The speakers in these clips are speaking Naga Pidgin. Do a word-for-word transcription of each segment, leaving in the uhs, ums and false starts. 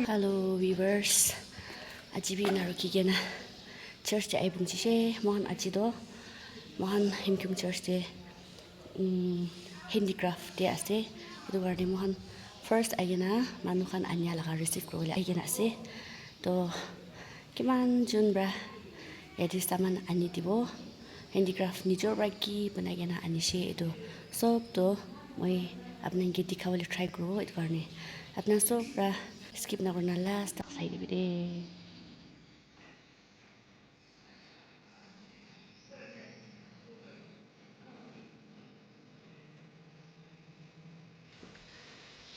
Hello viewers, aji bi narukhi kena church te ahi pungchise. Mohan aji toh mohan Himkyung church te um, handicraft te ase. Etu karne moikhan first ahikena manu khan ania laga receive kuribole ahikena ase. To kiman jun pra yate saman ani dibo, handicraft nijor pra ki banai kena anishe, etu sob to moi apni khan ke dikhabole try kuribo. Etu karne apni khan sob pra skip nakurina last tak sai dibi de.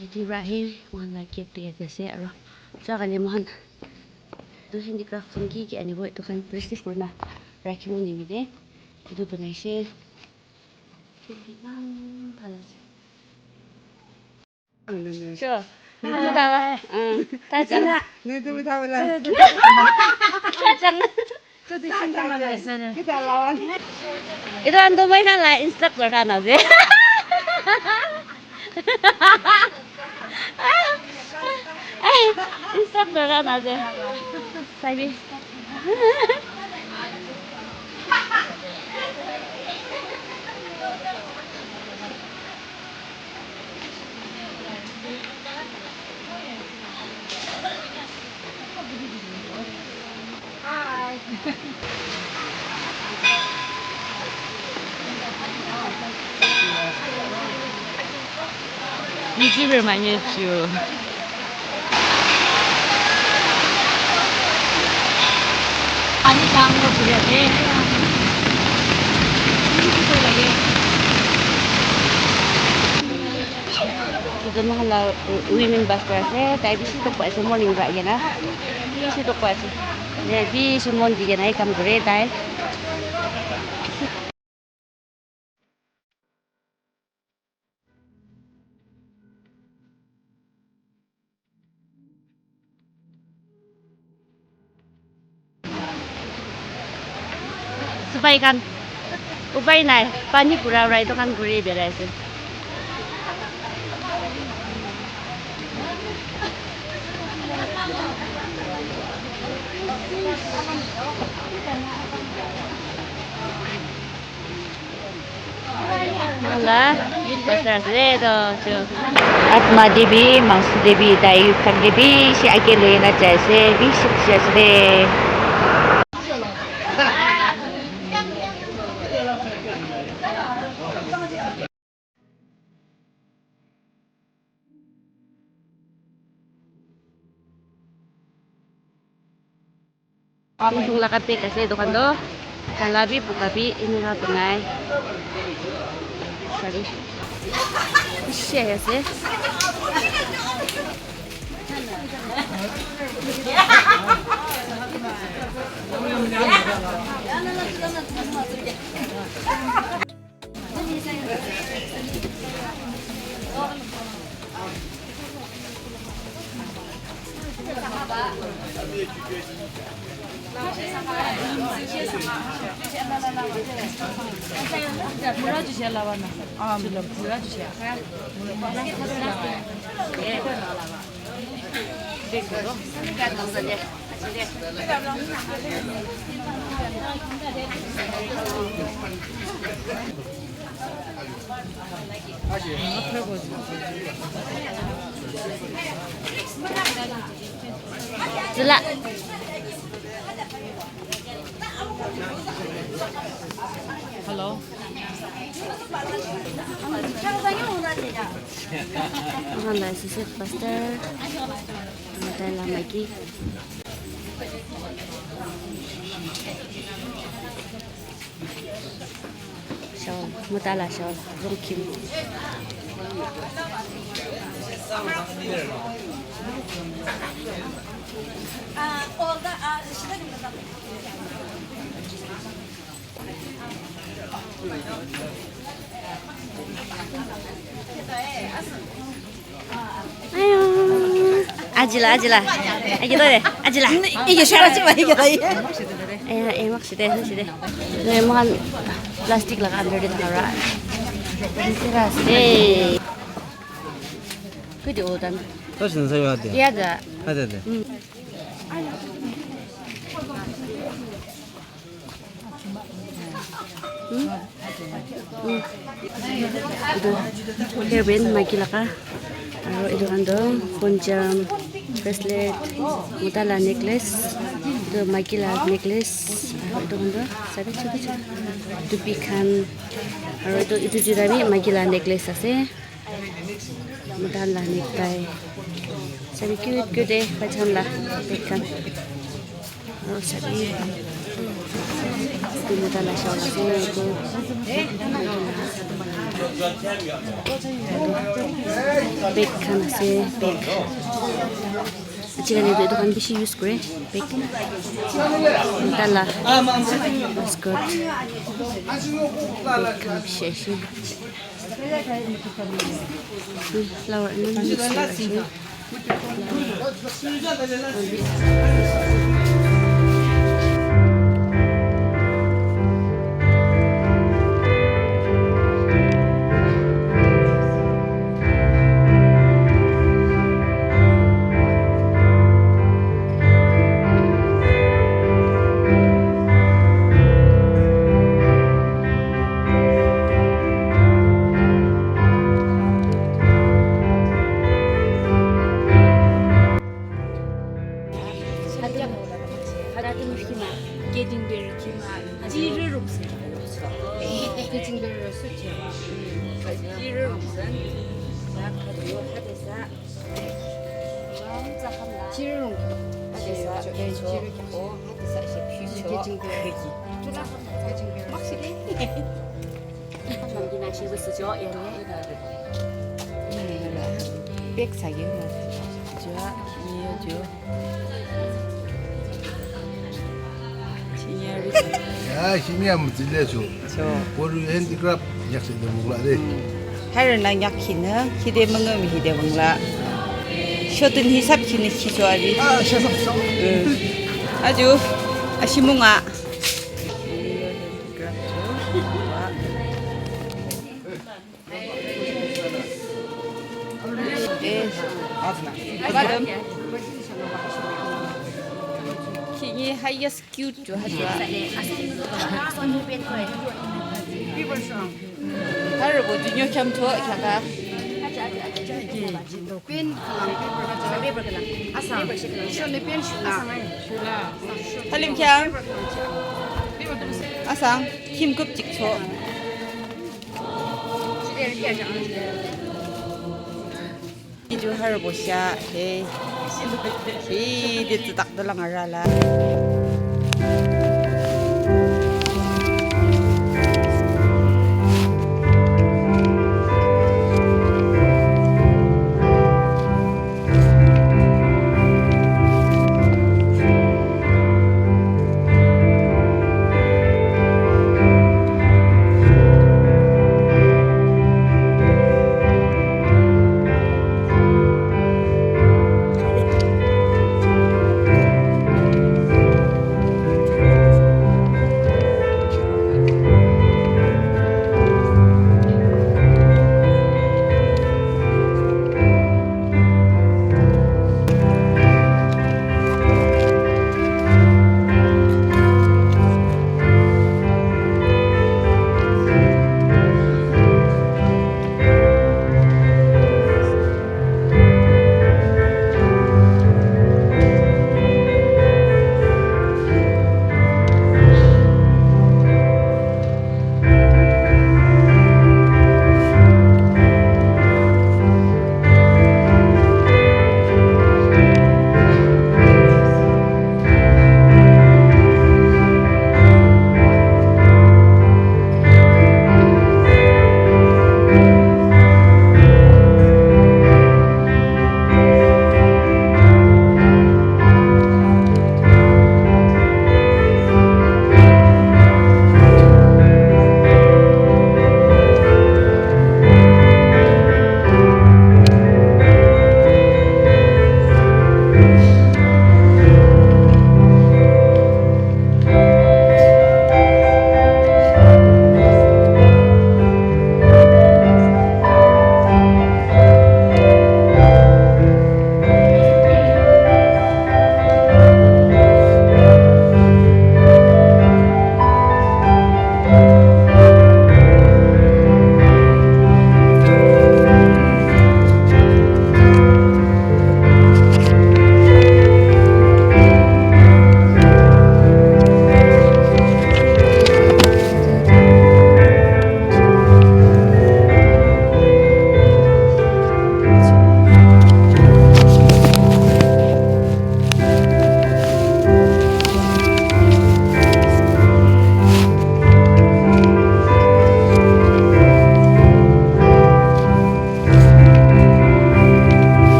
Yate pra ahi, moikhan la gate tu yate ase, aro ja khan moikhan etu handicraft khan ki ki anibo, etu khan receive kurina rakhibo nimite etu banai ase. Eman bhal ase. Sure. Tawa. Mm. Tajang. Tajang. Itu anto mai kan la instructor kan ase. Instructor kan ase. Sabi. YouTuber manye chu. Pani chang lo chule ase. Etu moikhan la women pastor ase, tai bishi tok pai ase, morning pra ahikena bishi tok pai ase. Bishi mon dikena hi kam kure tai. Sipai khan, upai nai, pani pura para etu khan kuri berai ase. Wala, youth pastor ase de, to, to. Atma Devi, Mangsu Devi, tai youth khan ke bishi age loi na jai ase, bishi khushi ase de. Tung laga pek ase etu khan toh. Kala bi, buka bi, eneka banai. Sabi. Bishi ahi ase. Zula. Hello. Moikhan la associate pastor, tai la maiki. Shawl, mota la shawl, rongkhim. Ayo. Ajila, ajila. Ayo, ajila. Iya, siapa sih, Pak? Iya, iya. Eh, eh, mak sih deh, sih deh. Nih, makan plastik lah kan, dari tengah. Hey. Good old time. Touch and say what? Yeah, the. Ada de. Etu hairband maiki laga, aru etu khan toh poncham, bracelet, mota la necklace, etu maiki la necklace, aru etu khan toh sabi chutu chutu tupi khan, aru etu etu juta bi maiki la necklace ase. Mota la necktie. Sabi cute cute eh, pajama la bag khan. Aru sabi. Etu mota la shawl ase, etu bag khan ase, bag. Ajikali toh etu khan bishi use kore, bag. Mota la waistcoat. Bag khan bishi ase. Flower eman mix kuri ase. Bag sagi na. Jua, iyo, jua. Chinya ri. Ya, sini am jile su. So. Koru handicraft yak se de mugla de. Har na yak khin na, hide mangam hide mangla. Shotun hisab khin na khicho ari. Ah, shasam, shasam. Aju, ashimunga. Kini highest cute tu hajua. Har bo junior kam tho kaka. Pen kalam paper kalam. Asam. Shone pen shula. Halim kya? Asang, kim kup chik cho. Ijo har bosya, hey. Hey, dit tak dalang arala.